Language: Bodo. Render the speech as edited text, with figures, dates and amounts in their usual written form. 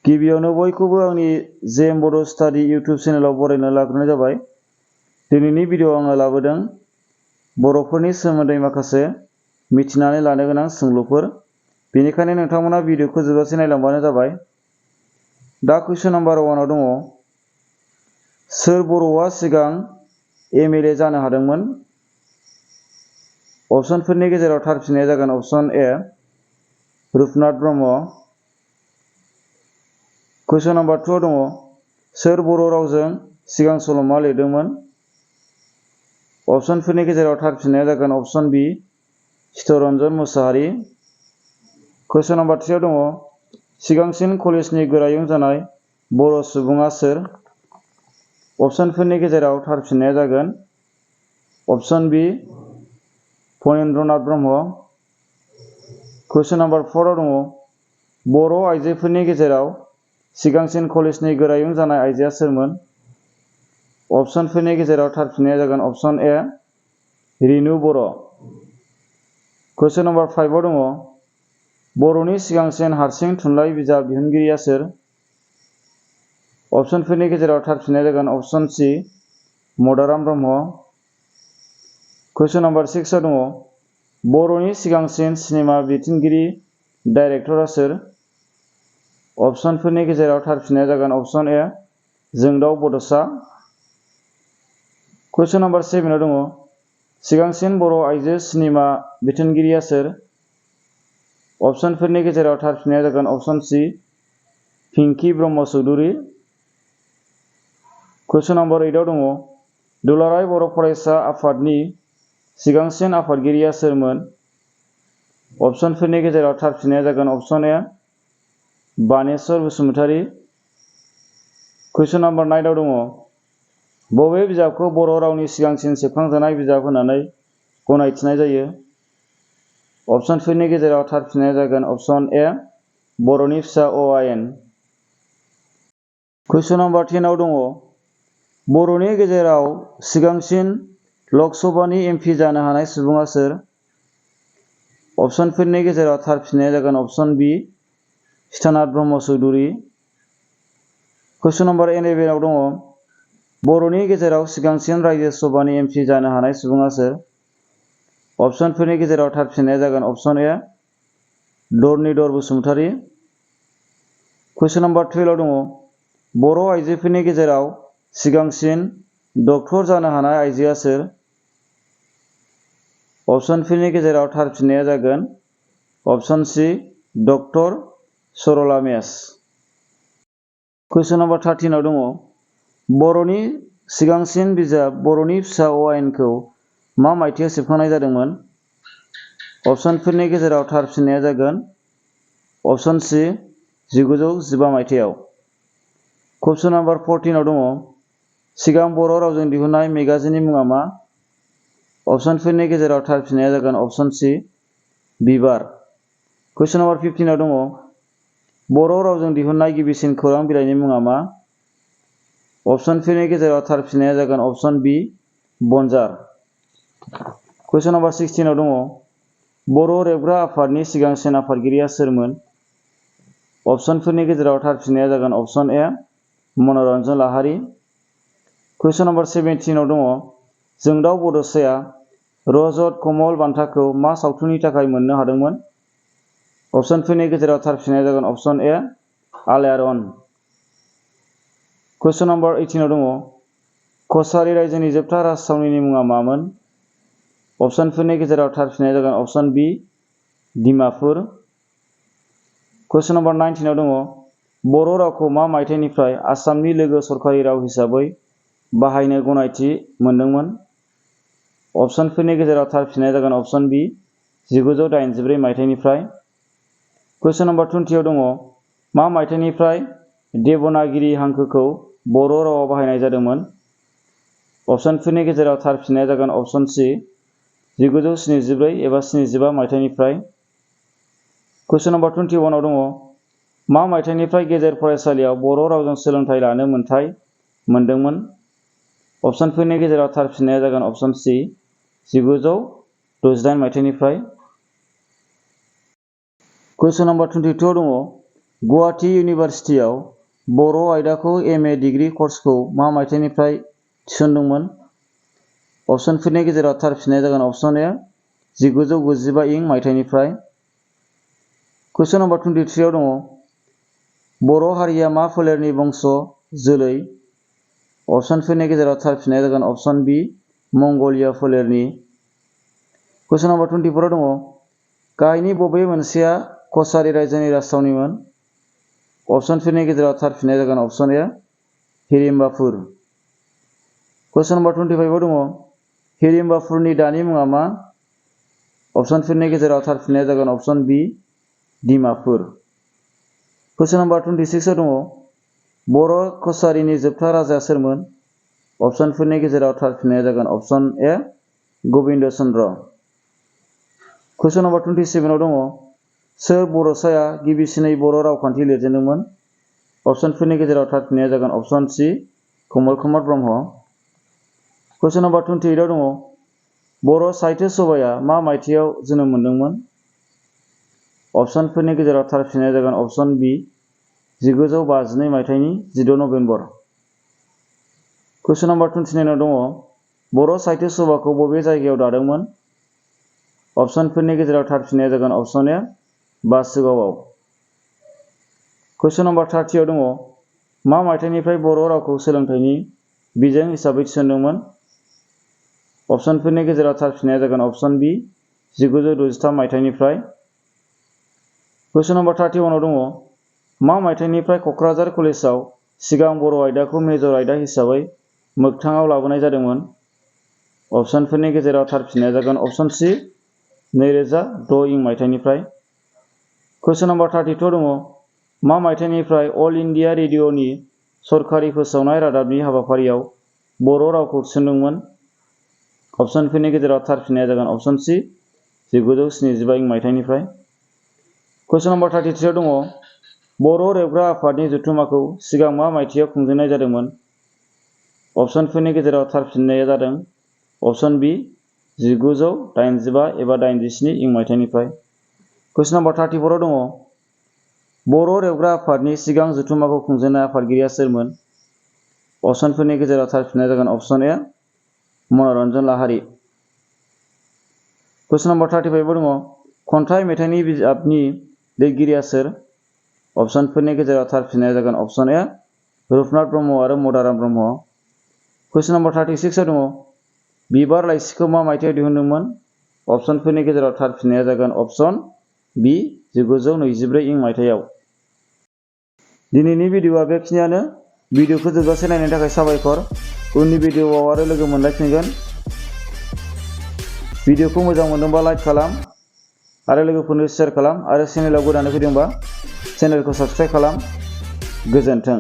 गिबियावनो बयखौबो आंनि जेएम बड' स्टाडि इउटिउब चेनेलाव बरायनो लाग्रोनाय जाबाय। दिनैनि भिडिअ'आव आङो लाबोदों बर'फोरनि सोमोन्दै माखासे मिथिनानै लानो गोनां सोंलुफोर। बेनिखायनो नोंथांमोना भिडिअ'खौ जोबजासे नायलांबानो जाबाय। दा कुइसन नाम्बार 1 आव दङ, सोर बर'आ सिगां एमएलए जानो हादोंमोन? अपसनफोरनि गेजेराव थार फिननाया जागोन अपसन ए रुपनाथ ब्रह्म। कुइसन नाम्बार 2 आव दङ, सोर बर' रावजों सिगां सल'मा लिरदोंमोन? अपसनफोरनि गेजेराव थार फिननाया जागोन अपसन बि चित्तरन्जन मुसाहारि। कुइसन नाम्बार 3 आव दङ, सिगांसिन कलेजनि गोरायुं जानाय बर' सुबुङा सोर? अपसनफोरनि गेजेराव थार फिननाया जागोन अपसन बि फणीन्द्रनाथ ब्रह्म। कुइसन नाम्बार 4 आव दङ, बर' आइजोफोरनि गेजेराव सिगांसिन कलेजनि गोरायुं जानाय आइजोआ सोरमोन? अपसनफोरनि गेजेराव थार फिननाया जागोन अपसन ए रिनु बर'। कुइसन नाम्बार 5 आव दङ, बर'नि सिगांसिन हारसिं थुनलाइ बिजाब दिहुनगिरिया सोर? अपसनफोरनि गेजेराव थार फिननाया जागोन अपसन सि मदाराम ब्रह्म। कुइसन नाम्बार 6 आव दङ, बर'नि सिगांसिन सिनेमा दिन्थिगिरि डाइरेक्टरा सोर? अपसनफोरनि गेजेराव थार फिननाया जागोन अपसन ए जोंदाव बड'सा। कुइसन नाम्बार 7 आव दङ, सिगांसिन बर' आइजो सिनेमा बिथोनगिरिया सोर? अपसनफोरनि गेजेराव थार फिननाया जागोन अपसन सि पिंकी ब्रह्म चौधुरी। कुइसन नाम्बार 8 आव दङ, दुलाराय बर' फरायसा आफादनि सिगांसिन आफादगिरिया सोरमोन? अपसनफोरनि गेजेराव थार फिननाया जागोन अपसन ए बानेश्वर बसुमतारी। कुइसन नाम्बार 9 आव दङ, बबे बिजाबखौ बर' रावनि सिगांसिन सेबखांजानाय बिजाब होननानै गनायथिनाय जायो? अपसनफोरनि गेजेराव थार फिननाया जागोन अपसन ए बर'नि फिसा अ आयेन। कुइसन नाम्बार 10 आव दङ, बर'नि गेजेराव सिगांसिन लकसभानि एमपि जानो हानाय सुबुङा सोर? अपसनफोरनि गेजेराव थार फिननाया जागोन अपसन बि चित्तरन्जन ब्रह्म चौधुरी। कुइसन नाम्बार 11 आव दङ, बर'नि गेजेराव सिगांसिन रायजो सभानि एमपि जानो हानाय सुबुङा सोर? अपसनफोरनि गेजेराव थार फिननाया जागोन अपसन ए धरनीधर बसुमतारी। कुइसन नाम्बार 12 आव दङ, बर' आइजोफोरनि गेजेराव सिगांसिन डक्टर जानो हानाय आइजोआ सोर? अपसनफोरनि गेजेराव थार फिननाया जागोन अपसन सि डक्टर सरला मेस। कुइसन नाम्बार 13 आव दङ, बर'नि सिगांसिन बिजाब बर'नि फिसा अ आयेनखौ मा मायथाइयाव सेबखांनाय जादोंमोन? अपसनफोरनि गेजेराव थार फिननाया जागोन अपसन सि 1915 मायथाइयाव। कुइसन नाम्बार 14 आव दङ, सिगां बर' रावजों दिहुननाय मेगाजिननि मुङा मा? अपसनफोरनि गेजेराव थार फिननाया जागोन अपसन सि बिबार। कुइसन नाम्बार 15 आव दङ, बर' रावजों दिहुननाय गिबिसिन खौरां बिलाइनि मुङा मा? अपसनफोरनि गेजेराव थार फिननाया जागोन अपसन बि बनजार। कुइसन नाम्बार 16 आव दङ, बर' रेबग्रा आफादनि सिगांसिन आफादगिरिया सोरमोन? अपसनफोरनि गेजेराव थार फिननाया जागोन अपसन ए मनरन्जन लाहारी। कुइसन नाम्बार 17 आव दङ, जोंदाव बड'साया रजत कमल बान्थाखौ मा सावथुननि थाखाय मोननो हादोंमोन? अपसनफोरनि गेजेराव थार फिननाया जागोन अपसन ए आलायारन। कुइसन नाम्बार 18 आव दङ, कछारी रायजोनि जोबथा राजथावनिनि मुङा मामोन? अपसनफोरनि गेजेराव थार फिननाया जागोन अपसन बि डिमापुर। कुइसन नाम्बार 19 आव दङ, बर' रावखौ मा मायथाइनिफ्राय आसामनि लोगो सरकारि राव हिसाबै बाहायनो गनायथि मोनदोंमोन? अपसनफोरनि गेजेराव थार फिननाया जागोन अपसन बि 1984 मायथाइनिफ्राय। कुइसन नाम्बार 20 आव दङ, मा मायथाइनिफ्राय देबनागिरि हांखोखौ बर' रावाव बाहायनाय जादोंमोन? अपसनफोरनि गेजेराव थार फिननाया जागोन अपसन सि 1974 एबा 75 मायथाइनिफ्राय। कुइसन नाम्बार 21 आव दङ, मा मायथाइनिफ्राय गेजेर फरायसालियाव बर' रावजों सोलोंथाइ लानो मोन्थाइ मोनदोंमोन? अपसनफोरनि गेजेराव थार फिननाया जागोन अपसन सि 1968 मायथाइनिफ्राय। कुइसन नाम्बार 22 आव दङ, गुवाहाटी इउनिभार्सिटियाव बर' आयदाखौ एम.ए. डिग्री कर्सखौ मा मायथाइनिफ्राय थिसनदोंमोन? अपसनफोरनि गेजेराव थार फिननाया जागोन अपसन ए 1995 इं मायथाइनिफ्राय। कुइसन नम्बर 23 आव दङ बर' हारिया मा फोलेरनि बंश जोलै? अपसनफोरनि गेजेराव थार फिननाया जागोन अपसन बी मंगलिया फोलेरनि। कुइसन नम्बर 24 आव दङ गाहायनि बबे मोनसेया कछारी रायजोनि राजथावनिमोन? अपसनफोरनि गेजेराव थार फिननाया जागोन अपसन ए हिडिम्बाफुर। कुइसन नम्बर 25 आव दङ हिडिम्बाफुरनि दानि मुङा मा? अपसनफोरनि गेजेराव थार फिननाया जागोन अपसन बी डिमापुर। कुइसन नम्बर 26 आव दङ बर' कछारीनि जोबथा राजाया सोरमोन? अपसनफोरनि गेजेराव थार फिननाया जागोन option A Gobinda Chandra. Question number 27 आव दङ सोर बर'साया गिबिसिनै बर' रावखान्थि लिरजेनदोंमोन? अपसनफोरनि गेजेराव थार फिननाया जागोन अपसन सी कमल कुमार ब्रह्म। कुइसन नम्बर 28 आव दङ बर' साहित्य सभाया मा मायथाइयाव जोनोम मोनदोंमोन? अपसनफोरनि गेजेराव थार फिननाया जागोन अपसन बी 1952 मायथाइनि 16 नभेम्बर। कुइसन नम्बर 29 आव दङ बर' साहित्य सभाखौ बबे जायगायाव दादोंमोन? अपसनफोरनि गेजेराव थार फिननाया जागोन अपसन ए बासुगावआव। कुइसन नम्बर 30 आव दङ मा मायथाइनिफ्राय बर' रावखौ सोलोंथाइनि बिजों हिसाबै थिसनदोंमोन? अपसनफोरनि गेजेराव थार फिननाया जागोन अपसन बी 1963 मायथाइनिफ्राय। कुइसन नम्बर 31 आव दङ मा मायथाइनिफ्राय क'क्राझार कलेजाव सिगां बर' आयदाखौ मेजर आयदा हिसाबै मोगथाङाव लाबोनाय जादोंमोन? अपसनफोरनि गेजेराव थार फिननाया जागोन अपसन सी 2006 इं मायथाइनिफ्राय। कुइसन नम्बर 32 दङ मा मायथाइनिफ्राय अल इन्डिया रेडिअ'नि सरखारि फोसावनाय रादाबनि हाबाफारियाव बर' रावखौ थिसनदोंमोन? अपसनफोरनि गेजेराव थार फिननाया जागोन अपसन सी 1975 इं मायथाइनिफ्राय। कुइसन नम्बर 33 दङ बर' रेबग्रा आफादनि जथुम्माखौ सिगां मा मायथाइयाव खुंजेननाय जादोंमोन? अपसनफोरनि गेजेराव थार फिननाया जादों अपसन बी 1985 एबा 87 इं मायथाइनिफ्राय। कुइसन नम्बर 34 आव दङ बर' रेबग्रा आफादनि सिगां जथुम्माखौ खुंजेननाय आफादगिरिया सोरमोन? अपसनफोरनि गेजेराव थार फिननाया जागोन अपसन ए मनरन्जन लाहारी। कुइसन नम्बर 35 आव दङ खन्थाइ मेथाइनि बिजाबनि लिरगिरिया सोर? अपसनफोरनि गेजेराव थार फिननाया जागोन अपसन ए रुपनाथ ब्रह्म आरो मदाराम ब्रह्म। कुइसन नम्बर 36 आव दङ बिबार लाइसिखौ मा मायथाइयाव दिहुनदोंमोन? अपसनफोरनि गेजेराव थार फिननाया जागोन अपसन बी 1924 इं मायथाइयाव। दिनैनि भिडिअआ बेखिनियानो। भिडिअखौ जोबजासे नायनायनि थाखाय साबायखर। उननि भिडिअआव आरो लोगो मोनलायफिनगोन। भिडिअखौ मोजां मोनदोंबा लाइक खालाम आरो लोगोफोरनो शेयार खालाम आरो चेनेलाव गोदानै फैदोंबा चेनेलखौ साबस्क्राइब खालाम। गोजोन्थों।